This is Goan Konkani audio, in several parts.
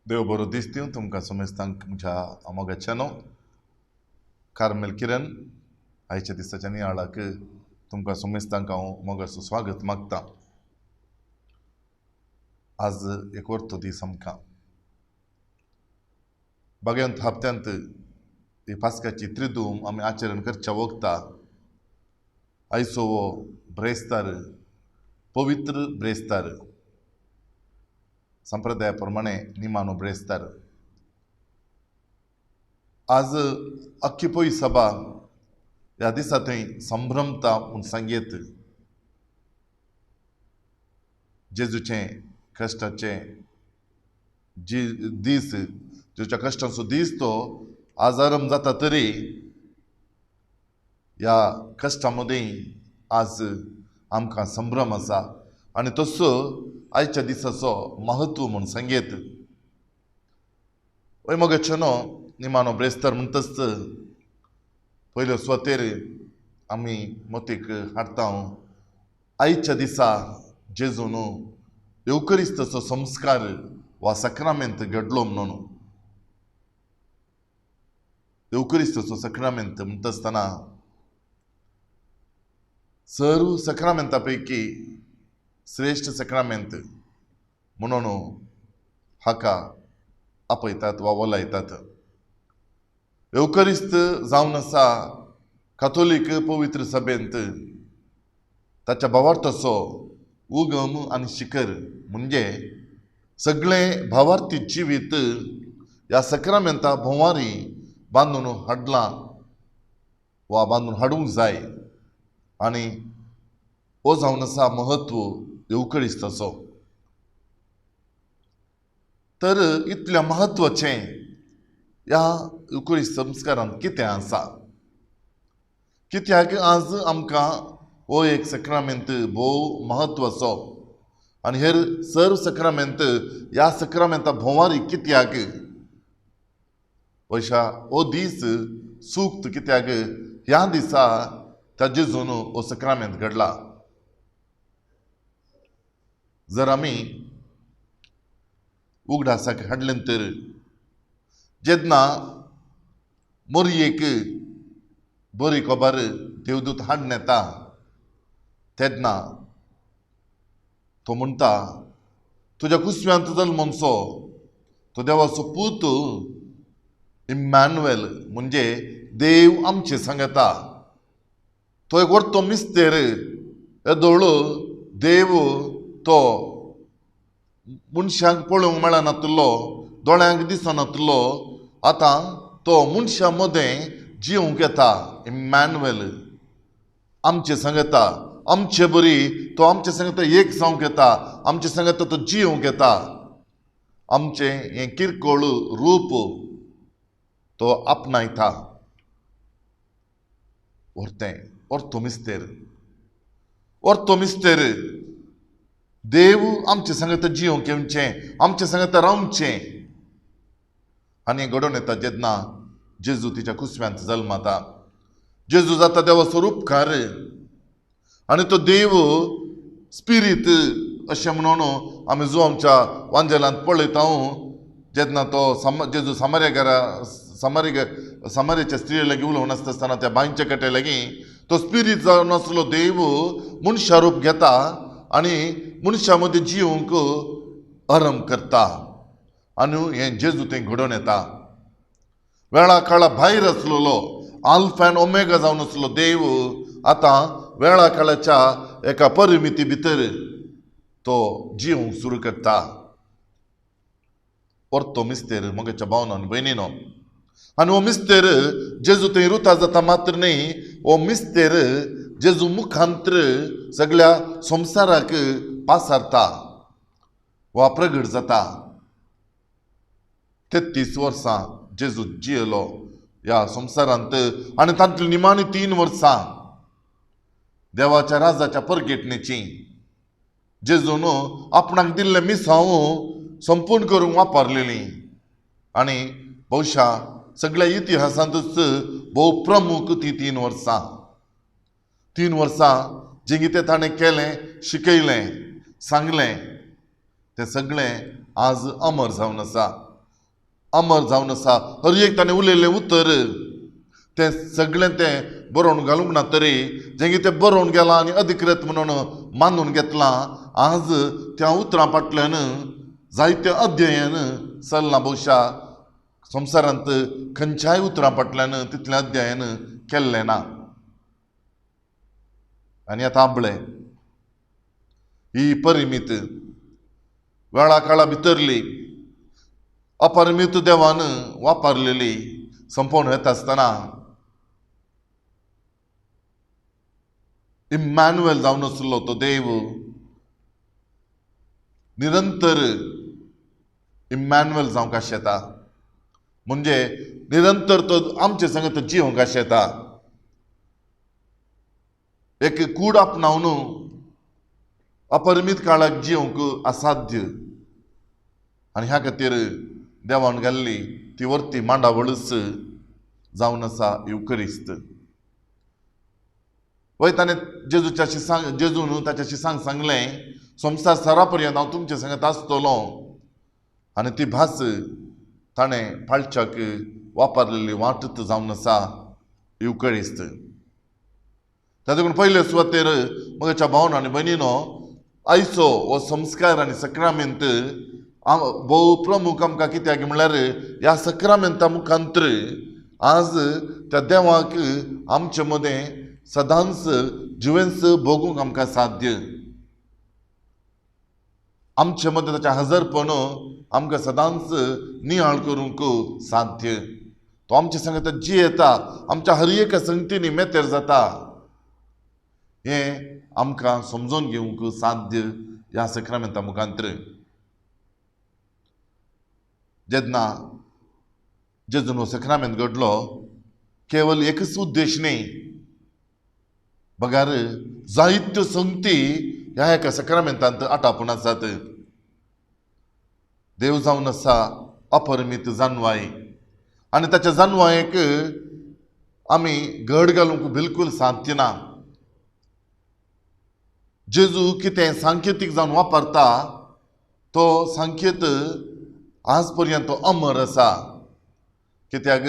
देव बरो दीस दिवं तुमकां समेस्तांक म्हज्या मोगाच्यानो. कार्मेल किरण आयच्या दिसाच्या नियाळाक तुमकां समेस्तांक हांव मोगाचो स्वागत मागता. आज एक वरतो दीस आमकां. बागेंत हप्त्यांत ही पास्काची त्रिदूम आमी आचरण करच्या वखता आयचो हो ब्रेस्तार, पवित्र ब्रेस्तार, संप्रदाया प्रमाणे निमानो ब्रेस्तार. आज अख्खी पय सभा ह्या दिसा थंय संभ्रमता म्हूण सांगयत. जेजूचें कश्टाचें जी दीस, जेजूच्या कश्टांचो दीस तो आज आरंभ जाता तरी ह्या कश्टां मदीं आज आमकां संभ्रम आसा आनी तसो आयच्या दिसाचो महत्व म्हूण सांगयत. वय मोगाचेनो, निमानो ब्रेस्तार म्हणटच पयल्यो सुवातेर आमी मतीक हाडटा. आयच्या दिसा जेजून येवकरिस्ताचो संस्कार वा सक्रामेंत घडलो म्हणून. येवकरिस्ताचो सक्रामेंत म्हणटा आसतना सर्व सक्रामेंता पैकी श्रेश्ठ सक्रामेंत म्हणून हाका आपयतात वा वलायतात. येवकरिस्त जावन आसा कातोलीक पवित्र सभेंत ताच्या भावार्थाचो उगम आनी शिखर, म्हणजे सगळें भावार्थी जिवीत ह्या सक्रामेंता भोंवारी बांदून हाडलां वा बांदून हाडूंक जाय आनी हो जावन आसा महत्व येवकरिस्ताचो. तर इतल्या म्हत्वाचें ह्या येवकरिस्त संस्कारांत कितें आसा, कित्याक आज आमकां हो एक सक्रामेंत भोव म्हत्वाचो आनी हेर सर्व सक्रामेंत ह्या सक्रामेंता भोंवारी कित्याक पयशा हो दीस सुक्त कित्याक ह्या दिसा त्या जेजून हो सक्रामेंत घडला. जर आमी उगडासाक हाडलें तर जेन्ना मोरयेक बरी खबर देवदूत हाडून येता तेन्ना तो म्हणटा, तुज्या कुसव्यांत जल्मचो तो देवाचो पूत इम्मॅन्युएल, म्हणजे देव आमचे सांगता. तो एक व्हडलो मिस्तेर, येदोळ देव तो मनशांक पळोवंक मेळनातलो, दोळ्यांक दिसनातलो, आतां तो मनशां मदें जिवंक येता. इम्मॅन्युएल आमचे सांगता, आमचे बरी तो आमचे सांगता एक जावंक येता, आमचे सांगता तो जिवंक येता. आमचें हें किरकोळ रूप तो आपणायता. व्हरतें व्हरतो मिस्तेर, व्हरतो मिस्तेर देव आमचे सांगता जिवंक येवचें, आमचे सांगता रावचें. आनी घडोवन येता जेन्ना जेजू तिच्या कुसव्यांत जल्माता. जेजू जाता देवाचो रूपकार आनी तो देव स्पिरीत अशें म्हणून आमी जो आमच्या वांजेलांत पळयता. जेन्ना तो जेजू सामार्या घरा सामार्याच्या स्त्रिये लागीं उलोवन आसता आसतना त्या बांयच्या कट्या लागीं तो स्पिरीत जावन आसलो देव मनशा रूप घेता आनी मनशां मदीं जिवंक आरंभ करता आनी हें जेजू थंय घडोवन येता. वेळा काळा भायर आसलेलो आल्फा आनी ओमेगा जावन आसलो देव आतां वेळा काळाच्या एका परिमिती भितर तो जिवंक सुरू करता. परतो मिस्तेर म्हज्या भावनो आनी भयणीनो, आनी हो मिस्तेर जेजू थंय रुता जाता मात्र न्ही, हो मिस्तेर जेजू मुखांत्र सगळ्या संवसाराक पासारता वा प्रगट जाता. 33 वर्सां जेजू जियेलो ह्या संवसारांत आनी तातूंतलीं निमाणी 3 वर्सां देवाच्या राजाच्या परगेटणेची जेजून आपणाक दिल्लें मिसांव संपूर्ण करूंक वापरलेली आनी बहुशा सगळ्या इतिहासांतूच भोव प्रमुख ती 3 वर्सां. 3 वर्सां जें कितें ताणें केलें, शिकयलें, सांगलें तें सगळें आज अमर जावन आसा. अमर जावन आसा. हर एक ताणें उलयल्लें उतर तें सगळें तें बरोवन घालूंक ना तरी जें तें बरोवन गेलां आनी अधिकृत म्हणून मानून घेतलां, आज त्या उतरां फाटल्यान जायते अध्ययन चल्लां. भोवशा संवसारांत खंयच्याय उतरां फाटल्यान तितलें अध्ययन केल्लें ना. आनी आतां आबळे ही परिमीत वेळा काळा भितरली अपरिमीत देवान वापरलेली संपोवन येता आसतना इम्मॅन्युएल जावन आसलो तो देव निरंतर इम्मॅन्युएल जावंक आशेता, म्हणजे निरंतर तो आमचे संगत जिवंक आशेता. एक कूड आपणावन अपरिमीत काळाक जिवंक असाध्य. आनी ह्या खातीर देवान घाल्ली ती वरती मांडावळूच जावन आसा युकरिस्त. वय ताणें जेजूच्याशी सांग, जेजून ताच्याशी सांग सांगलें, संवसार सरा पर्यंत हांव तुमचे संगत आसतलो. आनी ती भास ताणें पाळच्याक वापरलेली वाटत जावन आसा युकरिस्त. ताचे पयले सुवातेर म्हज्या भावन आनी भयणीनो, आयचो हो संस्कार आनी सक्रामेंत भोव प्रमुख आमकां. कित्याक म्हणल्यार ह्या सक्रामेंता मुखांतर आज त्या देवाक आमचे मदें सदांच जिवेंच भोगूंक आमकां साध्य. आमचे मदें ताचें हजरपण आमकां सदांच नियाळ करूंक साध्य. तो आमचे संगत जियेता, आमच्या हर एका संगतींनी मेतेर जाता, हें आमकां समजून घेवंक साध्य ह्या सक्रामेंता मुखांतर. जेन्ना जेजून हो सक्रामेंत घडलो केवल एकच उद्देश न्ही, बगार जायत्यो संगती ह्या एका सक्रामेंतांत आटापून आसात. देव जावन आसा अपरिमीत जानवाय आनी ताच्या जानवायेक आमी घड घालूंक बिलकूल साध्य ना. जेजू कितें सांकेतीक जावन वापरता तो सांकेत आज पर्यंत तो अमर आसा. कित्याक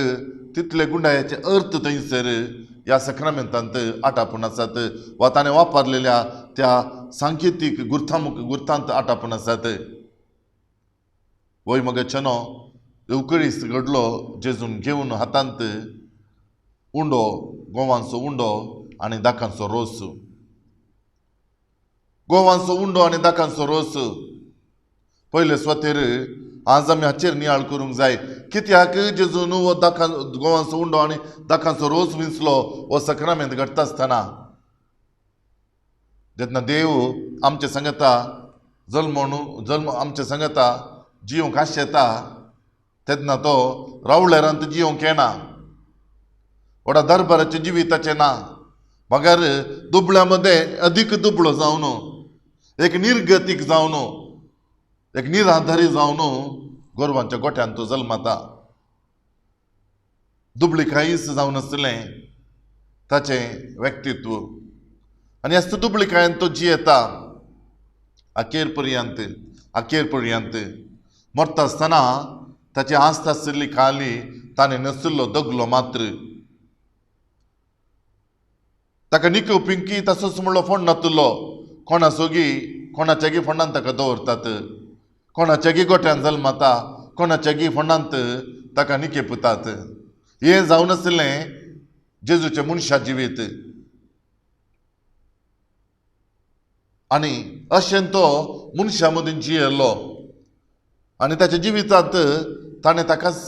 तितले गुंडायाचे अर्थ थंयसर ह्या सक्रामेंतांत आटापून आसात वा ताणें वापरलेल्या त्या सांकेतीक गुर्तांत आटापून आसात. वय मगे चनो येवकळीस घडलो जेजून घेवन हातांत उंडो, गोवांचो उंडो आनी दाकांचो रोस. गोवांचो उंडो आनी दाकांचो रोस पयले सुवातेर आज आमी हाचेर नियाळ करूंक जाय. कित्याक जेजून हो दाकां गोवांचो उंडो आनी दाकांचो रोस विंचलो हो सक्रामेंत घडटा आसतना जेन्ना देव आमचे संगता जल्म आमचे संगता जिवंक आशेता तेन्ना तो रावळेरांत जिवंक येना, व्हडा दरबाराचें जिविताचें ना, बगर दुबळ्या मदें अदीक दुबळो जावन एक निर्गतीक जावन एक निराधारी जावन गोरवांच्या गोठ्यान तो जल्मता. दुबळी कांयच जावन आसलें ताचें व्यक्तित्व आनी आसता दुबळी कांयन तो जियेता अखेर पर्यंत. अखेर पर्यंत मरता आसतना ताची आस्त आशिल्ली खाली ताणें नाशिल्लो दगलो मात्र. ताका निको पिंकी तसोच म्हणलो फोंड नातुल्लो, कोणासोगी कोणाच्यागी फोंडान ताका दवरतात, कोणाच्यागी गोठ्यान जल्मता, कोणाच्यागी फोंडांत ताका निकेपुतात. हें जावन आसलें जेजूचें मनशा जिवीत. आनी अशें तो मनशां मदीं जियेलो आनी ताच्या जिवितांत ताणें ताकाच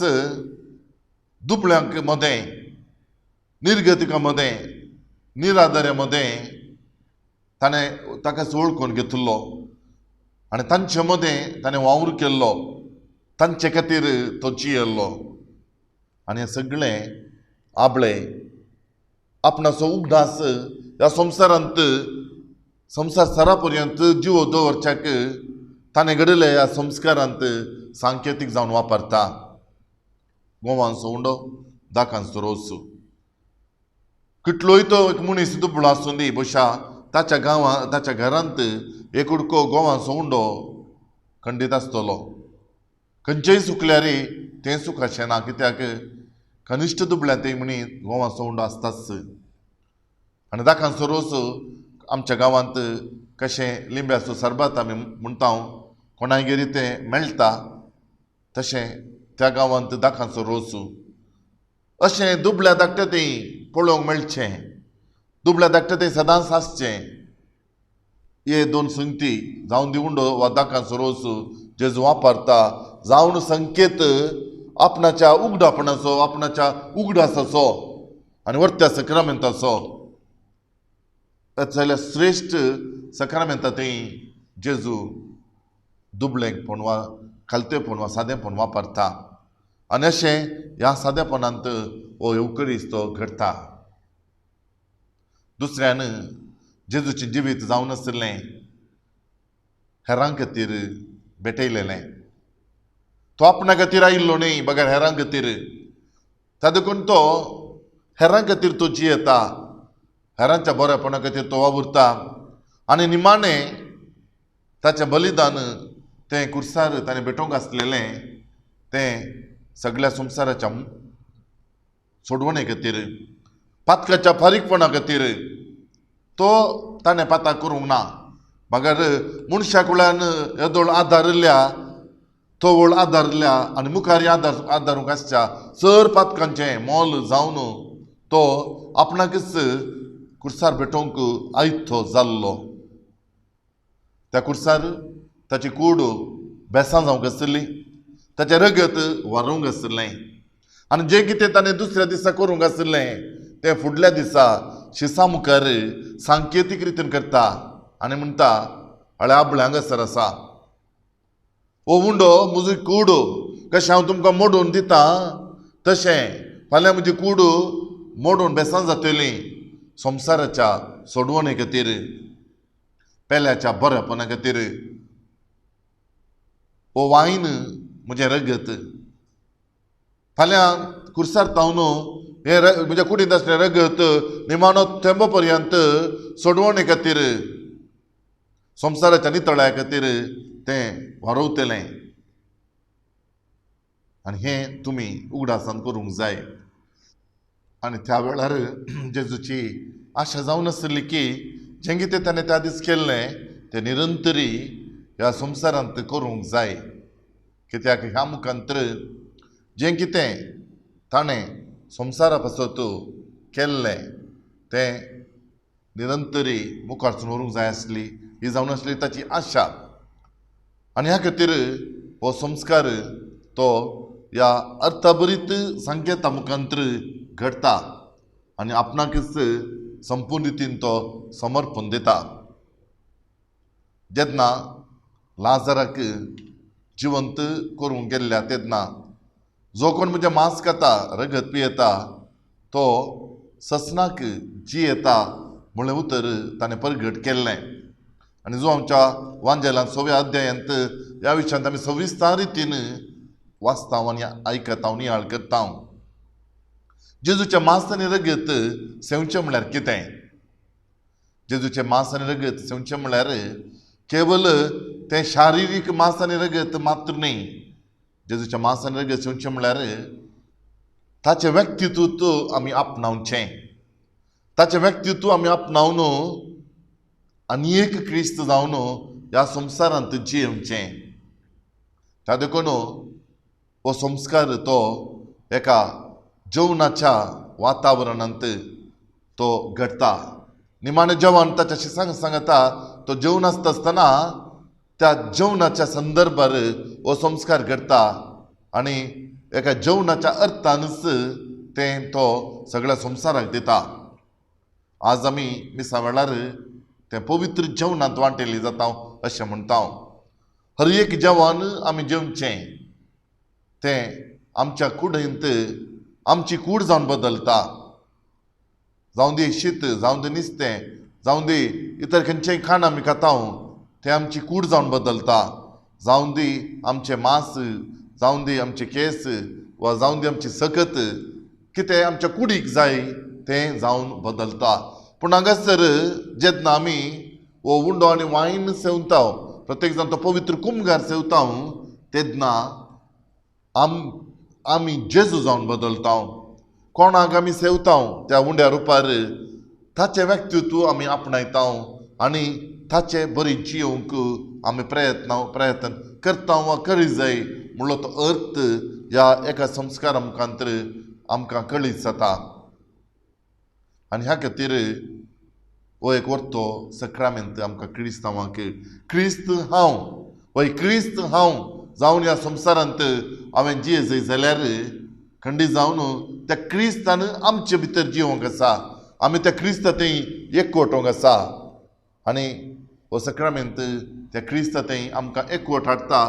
दुबळ्यांक मदें, निर्गतिकां मदें, निराधाऱ्यां मदें ताणें ताकाच वळखून घेतिल्लो आनी तांचे मदें ताणें वावर केल्लो, तांचे खातीर तो जियेल्लो. आनी हें सगळें आबळे आपणाचो उगडास ह्या संवसारांत संवसार सरा पर्यंत जिवो दवरच्याक ताणें घडिल्ल्या ह्या संस्कारांत सांकेतीक जावन वापरता. गोवांचो उंडो दाकांचो रोस. कितलोय तो एक मनीस दुबळो आसूं दी, भोवशा ताच्या गांवां ताच्या घरांत एक उडको गोवांचो उंडो खंडीत आसतलो. खंयचेय सुकल्यार तें सुखाचें ना, कित्याक कनिश्ठ दुबळ्या ते म्हणी गोवाचो उंडो आसताच. आनी दाकांचो रोस आमच्या गांवांत कशें लिंब्याचो सरबत आमी म्हणटा, कोणागेर तें मेळटा, तशें त्या गांवांत दाकांचो रोस. अशें दुबळ्या धाकट्या तें पळोवंक मेळचें, दुबळ्या धाकट्या तें सदांच आसचें. हे दोन संगती जावन दी उंडो वा दाकांचो रोस जेजू वापरता जावन संकेत आपणाच्या उगडापणाचो, आपणाच्या उगडासाचो आनी वर्त्या सक्रामेंताचो. जाल्यार श्रेश्ठ सक्रामेंता थंय जेजू दुबळेपण वा खालतेपण वा सादेपण वापरता आनी अशें ह्या सादेपणांत हो येवकरीस तो घडटा. दुसऱ्यान जेजूचें जिवीत जावन आशिल्लें हेरां खातीर भेटयलेलें. तो आपणा खातीर आयिल्लो न्हय बगर हेरां खातीर. त्या देखून तो हेरां खातीर तो जियेता, हेरांच्या बरेपणा खातीर तो वावुरता आनी निमाणें ताचें बलिदान तें कुर्सार ताणें भेटोवंक आसलेलें तें सगळ्या संवसाराच्या सोडवणे खातीर, पातकाच्या फारीकपणा खातीर तो ताणें पाताक करूंक ना, बगर मनशा कुळान येदोळ आदारिल्ल्या, तवळ आदारिल्ल्या आनी मुखार आदारूंक आसच्या चड पातकांचें मोल जावन तो आपणाकच कुर्सार भेटोवंक आयतो जाल्लो. त्या कुर्सार ताची कूड बेसां जावंक आसली, ताचें रगत वारोवंक आसलें आनी जें कितें ताणें दुसऱ्या दिसा करूंक आसलें तें फुडल्या दिसा शिसा मुखार सांकेतीक रितीन करता आनी म्हणटा, हळे आबळे हांगासर आसा, हो उंडो म्हजी कूड कशें हांव तुमकां मोडून दिता तशें फाल्यां म्हजी कूड मोडून बेसां जातली संवसाराच्या सोडवणे खातीर, पेल्याच्या बरेपणा खातीर. हो वायन म्हजें रगत फाल्यां कुर्सार तावन हें म्हज्या कुडींत आसलें रगत निमाणो थेंबो पर्यंत सोडवणे खातीर, संवसाराच्या नितळाय खातीर तें वारोवतलें. आनी हें तुमी उगडासान करूंक जाय. आनी त्या वेळार जेजूची आशा जावन आसली की जें कितें ताणें त्या दीस केल्लें तें निरंतरी ह्या संवसारांत करूंक जाय, कित्याक ह्या मुखांतर जें कितें ताणें संवसारा पासत केल्लें तें निरंतरी मुखार व्हरूंक जाय आसली. ही जावन आसली ताची आशा. आनी ह्या खातीर हो संस्कार तो ह्या अर्थभरीत संकेता मुखांतर घडटा आनी आपणाकच संपूर्ण रितीन तो समर्पण दिता. जेन्ना लाजराक जिवंत करूंक गेल्ल्या तेन्ना जो कोण म्हजें मांस खाता रगत पियेता तो ससनाक जियेता म्हणलें उतर ताणें परगट केल्लें. आनी जो आमच्या वांजेलांत सव्या अध्यायांत ह्या विशयांत आमी सविस्तर रितीन वाचता आनी आयकता नियाळ करता. जेजूचें मांस आनी रगत सेवचें म्हणल्यार कितें? जेजूचें मांस आनी रगत सेवचें म्हणल्यार केवल तें शारिरीक मांस आनी रगत मात्र न्हय. जेजूचें मांस आनी रगत सेवचें म्हणल्यार ताचें व्यक्तित्व आमी आपणावचें, ताचें व्यक्तित्व आमी आपणावन आनी एक क्रिस्त जावन ह्या संवसारांत जियेवचें. त्या देखून हो संस्कार तो एका जेवणाच्या वातावरणांत तो घडटा. निमाणें जेवण ताच्या शिसांक सांगता तो जेवण आसता आसतना त्या जेवणाच्या संदर्भार हो संस्कार घडटा आनी एका जेवणाच्या अर्थानच तें तो सगळ्या संवसाराक दिता. आज आमी मिसा वेळार तें पवित्र जेवणांत वांटेली जाता अशें म्हणटा. हर एक जेवण आमी जेवचें तें आमच्या कुडींत आमची कूड जावन बदलता. जावं दी शीत, जावं दी नुस्तें, जावं दी इतर खंयचेंय खाण आमी खाता तें आमची कूड जावन बदलता. जावं दी आमचें मांस, जावं दी आमचे केंस वा जावं दी आमची सकत, कितें आमच्या कुडीक जाय तें जावन बदलता. पूण हांगासर जेन्ना आमी हो उंडो आनी वायन सेवता, प्रत्येक जाण तो पवित्र कुमगार सेवता, तेन्ना आमी जेजू जावन बदलता, कोणाक आमी सेवता त्या उंड्या रुपार ताचें व्यक्तित्व आमी आपणायता आनी ताचे बरी जियोवंक आमी प्रयत्न करता वा करी जाय म्हणलो तो अर्थ ह्या एका संस्कारा मुखांतर आमकां कळीत जाता. आनी ह्या खातीर हो एक वर्तो सक्रामेंत आमकां क्रिस्तांवांक क्रिस्त हांव वय क्रिस्त हांव जावन ह्या संवसारांत हांवें जिये जाय जाल्यार खंडीत जावन त्या क्रिस्तान आमचे भितर जिवंक आसा, आमी त्या क्रिस्ता थंय एकवटोंक आसा. आनी हो सक्रामेंत त्या क्रिस्ता थंय आमकां एकवट हाडटा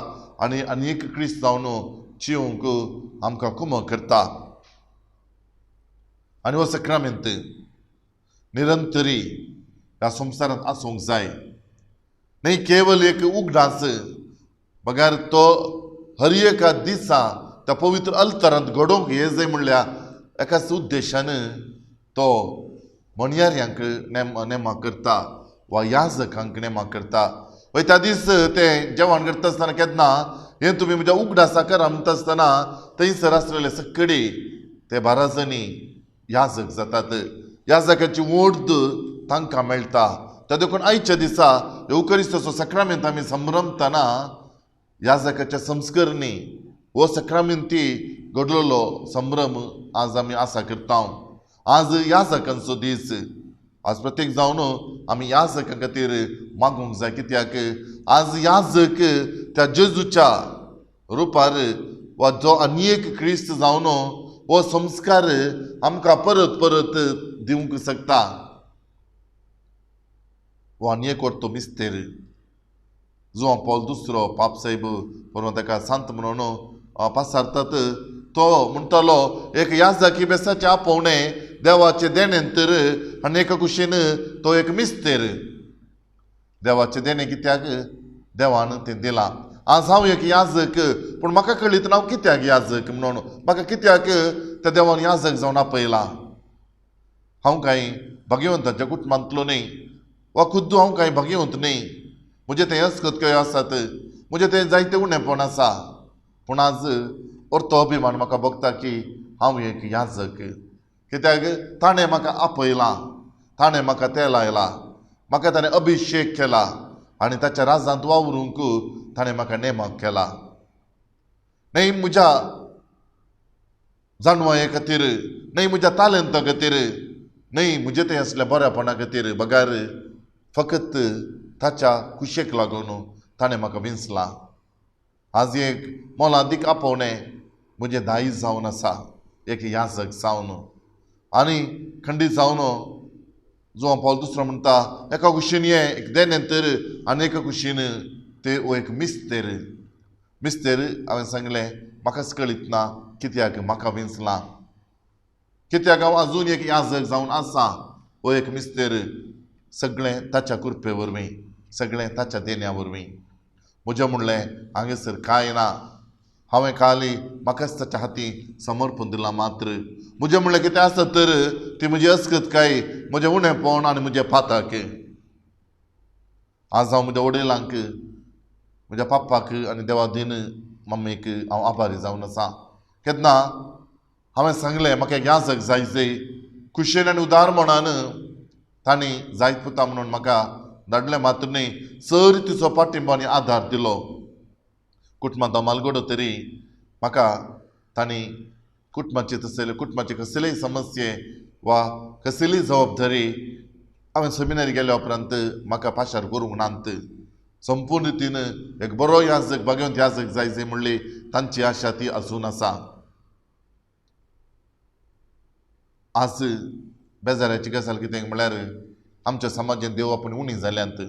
आनी आनी एक क्रिस्त जावन जिवंक आमकां कुमक करता. आनी हो सक्रामेंत निरंतरी ह्या संवसारांत आसूंक जाय, न्हय केवल एक उगडास बगर तो हर एका दिसा त्या पवित्र अल्तरांत घडोवंक हे जाय म्हणल्यार एकाच उद्देशान तो म्हणयाऱ्यांक नेमा करता वा याजकांक नेमा करता. वय त्या दीस ते जेवण करता आसतना केन्ना हें तुमी म्हज्या उगडासा करा म्हणटा आसतना थंयसर आसलेले सगळे ते 12 जाणी याजक जातात, याजकाची ओर्द तांकां मेळटा. त्या देखून आयच्या दिसा येवकरिस्ताचो सक्रामेंत आमी संभ्रमतना याजकाच्या संस्करणी हो सक्रामेंती घडलेलो संभ्रम आज आमी आसा करता. आज याजकांचो दीस, आज प्रत्येक जावन आमी याजकां खातीर मागूंक जाय, कित्याक आज याजक त्या जेजूच्या रुपार वा जो आनी एक क्रिस्त जावन हो संस्कार आमकां परत परत दिवंक शकता. हो आनी एक वरतो मिस्तेर जुआं पॉल दुसरो पाप साहेब बरोवन ताका सांत म्हणून पासारतात. तो म्हणटालो एक याजकी बेसाचें आपोवणें देवाचें देणें तर आनी एका कुशीन तो एक मिस्तेर. देवाचें देणें कित्याक देवान तें दिलां. आज हांव एक याजक पूण म्हाका कळीत ना हांव कित्याक याजक म्हणून, म्हाका कित्याक त्या देवान याजक जावन आपयलां. हांव कांय भाग्यवंताच्या कुटुंबांतलो न्हय वा खुद्द हांव कांय भाग्यवंत न्हय, म्हजें तें अस्कतकय आसात, म्हजें तें जायतें उणेपण आसा, पूण आज अर्थ अभिमान म्हाका भोगता की हांव एक याजक, कित्याक ताणें म्हाका आपयलां, ताणें म्हाका तेल लायलां, म्हाका ताणें अभिशेक केला आनी ताच्या राजांत वावरूंक ताणें म्हाका नेमक केला. न्हय म्हज्या जाणवाये खातीर, न्हय म्हज्या तालेंता खातीर, न्हय म्हजें तें आसल्या बऱ्यापणा खातीर, बगार फकत ताच्या खुशेक लागून ताणें म्हाका विंचलां. आज एक मोलादीक आपोवणें म्हजें दायज जावन आसा, एक याजक जावन. आनी खंडीत जावन जुआं पावल दुसरो म्हणटा एका कुशीन हें एक देणें तर आनी एका कुशीन ते हो एक मिस्तेर. मिस्तेर हांवें सांगलें म्हाकाच कळीत ना कित्याक म्हाका विंचलां, कित्याक हांव आजून एक याजक जावन आसा. हो एक मिस्तेर सगळें ताच्या कृपे वरवीं, सगळें ताच्या देण्या वरवीं. म्हजें म्हणलें हांगासर कांय ना, हांवें खाली म्हाकाच ताच्या हाती समर्पण दिलां मात्र. म्हजें म्हणलें कितें आसत तर ती म्हजी अस्कतकाय, म्हजें उणेपण आनी म्हजें पाताक. आज हांव म्हज्या वडिलांक, म्हज्या पप्पाक आनी देवा दीन मम्मीक हांव आभारी जावन आसा. केन्ना हांवें सांगलें म्हाका एक याजक जाय जाय, खुशेन आनी उदार मनान तांणी जायत पुता म्हणून म्हाका धाडलें मात्र न्हय, सर तिचो पाठिंबो आनी आदार दिलो. कुटुंबांत हांव मालगडो तरी म्हाका तांणी कुटुंबाचे तसले कुटुंबाचे कसलेय समस्ये वा कसलीय जबाबदारी हांवें सेमिनारी गेल्या उपरांत म्हाका पाशार करूंक नात. संपूर्ण रितीन एक बरो याजक, भाग्यवंत याजक जाय जाय म्हणली तांची आशा ती आसून आसा. आज बेजाराची गजाल कितें म्हणल्यार आमच्या समाजांत देव आपूण उणी जाल्यांत.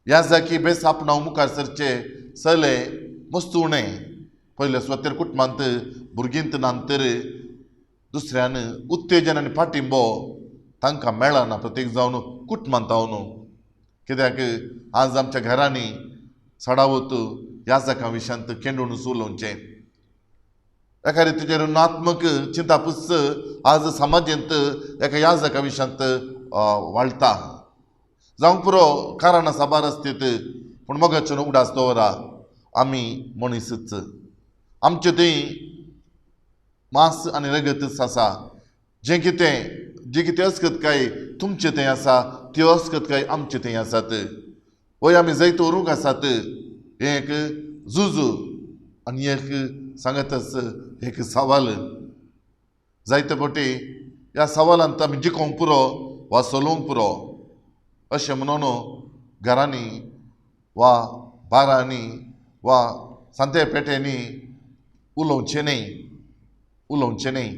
याजकी बेस आपणाव मुखार सरचे चले मस्त उणें. पयले सुवातेर कुटुंबांत भुरगींत नातर दुसऱ्यान उत्तेजन आनी पाठिंबो तांकां मेळना प्रत्येक जावन कुटुंबांत हांव. कित्याक आज आमच्या घरांनी सडावत याजकां विशयांत केंडून उलोवचें एका रितीचें ऋणात्मक चिंतापूस आज समाजेंत एका याजका विशयांत वाळटा. जावंक पुरो कारणां साबार आसतीत, पूण मोगाचो उगडास दवरा आमी मनीसच. आमचे थंय मांस आनी रगतच आसा. जें कितें जी कितें अस्कतकाय तुमचे थंय आसा त्यो अस्कतकाय आमचे थंय आसात. वय आमी जैत व्हरूंक आसात. हें एक झुजू आनी एक सांगतच एक सवाल. जायते फावटी ह्या सवालांत आमी जिखोवंक पुरो वा चलोवंक पुरो अशें म्हणून घरांनी वा बारांनी वा सांते पेट्यांनी उलोवचें न्हय, उलोवचें न्हय.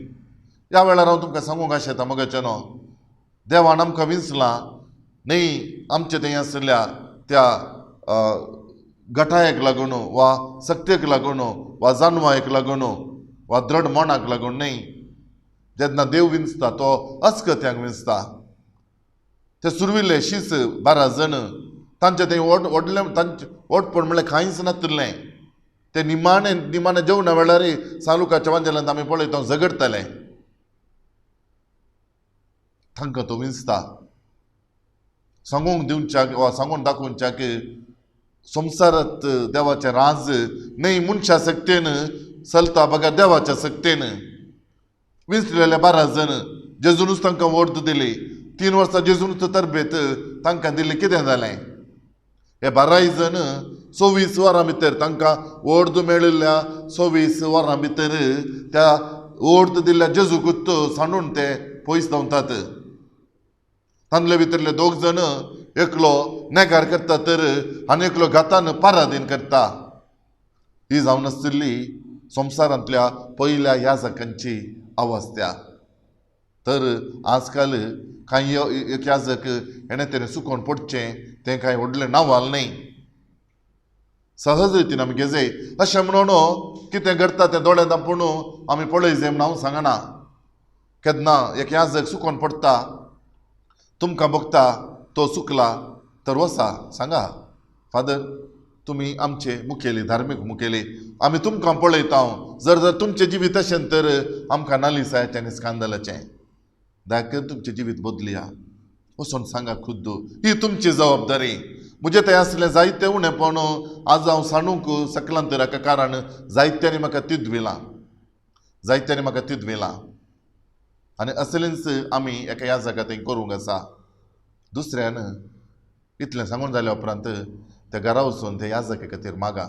ह्या वेळार हांव तुमकां सांगूंक आशेता मगच्यानो, देवान आमकां विंचलां न्हय आमचे थंय आशिल्ल्या त्या गटायेक लागून वा सक्तेक लागून वा जानवायेक लागून वा द्रड मनाक लागून न्हय. जेन्ना देव विंचता तो अस्कत्यांक विंचता. ते सुरविल्ले शीस 12 जण तांचे थंय व्हड व्हडलें तांचें व्हडपण म्हणल्यार कांयच नातिल्लें. ते निमाणे निमाणे जेवणा वेळार सालुकाच्या वांजेलांत आमी पळयता झगडटाले. तांकां तो विंचता सांगूंक दिवच्याक वा सांगून दाखोवच्याक संवसारांत देवाचें राज न्हय मनशा सक्तेन चलता बगर देवाच्या सक्तेन. विंचलेले 12 जण जेजूनच तांकां वोर्द दिली. 3 वर्सां जेजूनच तरबेत तांकां दिली. कितें जालें? हे 12 जण 24 वरां भितर तांकां वोर्द मेळिल्ल्या 24 वरां भितर त्या वोर्द दिल्ल्या जेजूकूच सांडून ते पयस धांवतात. तांतले भितरले 2 जण एकलो नेगार करता तर आनी एकलो घातान पारादीन करता. ही जावन आशिल्ली संवसारांतल्या पयल्या याजकांची अवस्था. तर आजकाल कांय एक याजक हेणें तेणें सुकोवन पडचें तें कांय व्हडलें नावाल न्हय. सहज रितीन आमी घेजय अशें म्हणून कितें घडटा तें दोळे दांपून आमी पळय जाय म्हूण हांव सांगना. केन्ना एक याजक सुकोवन पडटा तुमकां भोगता तो चुकला तर वसा सांगा, फादर तुमी आमचे मुखेली, धार्मीक मुखेली, आमी तुमकां पळयता. जर जर तुमचें जिवीत अशें तर आमकां नालिसायाचें आनी स्कांदलाचें दया करून तुमचें जिवीत बदलया. वचून सांगा खुद्द, ही तुमची जबाबदारी. म्हजें थंय आसलें जायतें उणेपण आज हांव सांडूंक शकलां तर हाका कारण जायत्यांनी म्हाका तिदविलां, जायत्यांनी म्हाका तिदविलां. आनी असलेंच आमी एका ह्या जाग्यार थंय करूंक आसा. दुसऱ्यान इतलें सांगून जाल्या उपरांत त्या घरा वचून ते याजका खातीर मागा.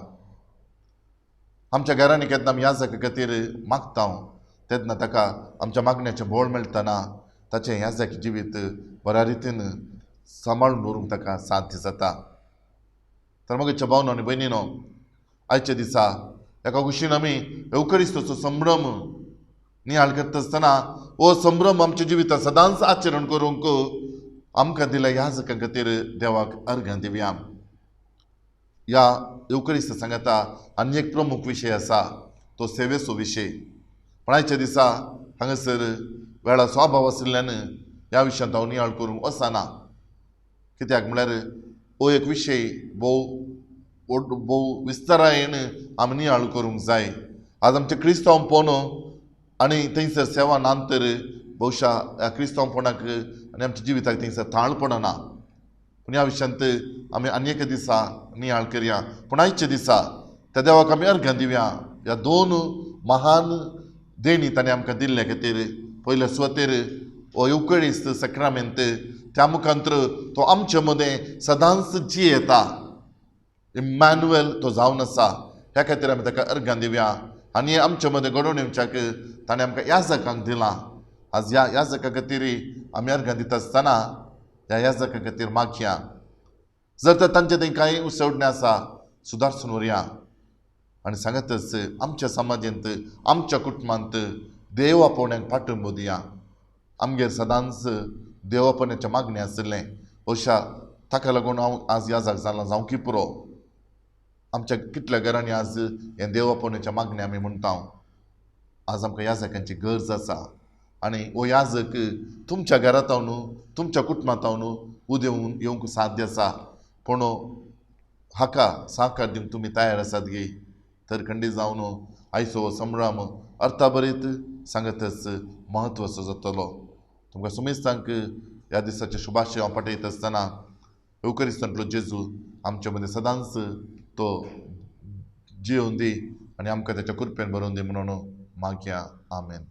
आमच्या घरांनी केन्ना आमी याजका खातीर मागता तेन्ना ताका आमच्या मागण्याचें बोळ मेळटना ताचें याजकी जिवीत बऱ्या रितीन सांबाळून दवरूंक ताका साध्य जाता. तर मगेच्या भावनो आनी भयणीनो, आयच्या दिसा एका कुशीन आमी येवकरिस्ताचो संभ्रम नियाळ करता आसतना हो संभ्रम आमच्या जिवितांत सदांच आचरण करूंक आमकां दिल्या याजकां खातीर देवाक अर्घां दिवया. ह्या येवकरिस्त सांगाता आनी एक प्रमुख विशय आसा तो सेवेचो विशय. पण आयच्या दिसा हांगासर वेळाचो अभाव आशिल्ल्यान ह्या विशयांत हांव नियाळ करूंक वचना. कित्याक म्हळ्यार हो एक विशय भोव भोव विस्तारायेन आमी नियाळ करूंक जाय. आज आमचे क्रिस्तांवपण आनी थंयसर सेवा ना तर बहुशा ह्या क्रिस्तांवपणाक आनी आमच्या जिविताक थंयसर थाळ पडना. पूण ह्या विशयांत आमी आनी एका दिसा नियाळ करया. पूण आयच्या दिसा त्या देवाक आमी अर्घां दिवया. ह्या 2 महान देणी ताणें आमकां दिल्ल्या खातीर. पयल्या सुवातेर हो येवकळीस्त सक्रामेंत, त्या मुखांतर तो आमचे मदें सदांच जियेता. इम्मॅन्युएल तो जावन आसा. ह्या खातीर आमी ताका अर्घां दिवया. आनी आमचे मदें घडोवन येवच्याक ताणें आमकां याजकांक दिलां. आज ह्या याजका खातीर आमी अर्घां दिता आसतना ह्या याजका खातीर मागया. जर तर तांचे थंय कांय उसवडणें आसा सुदारसून व्हरया. आनी सांगतच आमच्या समाजांत आमच्या कुटुंबांत देव आपोवण्याक पाठिंबो दिया. आमगेर सदांच देव आपोवण्याचें मागणें आशिल्लें. अशा ताका लागून हांव आज याजक जालां जावंकी पुरो. आमच्या कितल्या घरांनी आज हें देव आपोवण्याचें मागणें आमी म्हणटा. आज आमकां याजकांची गरज आसा. आनी हो याजक तुमच्या घरांत न्हू तुमच्या कुटुंबांत न्हू उदेवन येवंक साध्य आसा. पूण हाका साकार दिवंक तुमी तयार आसात गे तर खंडीत जावन आयचो हो संभ्रम अर्थाभरीत सांगतच म्हत्वाचो जातलो. तुमकां सुमेस्तांक ह्या दिसाचे शुभाशय हांव पाठयता आसतना येवकरिस्तांतलो जेजू आमचे मदें सदांच तो जियोवन दी आनी आमकां ताच्या कृपेन बरोवन दी म्हणून मागया, आमेन.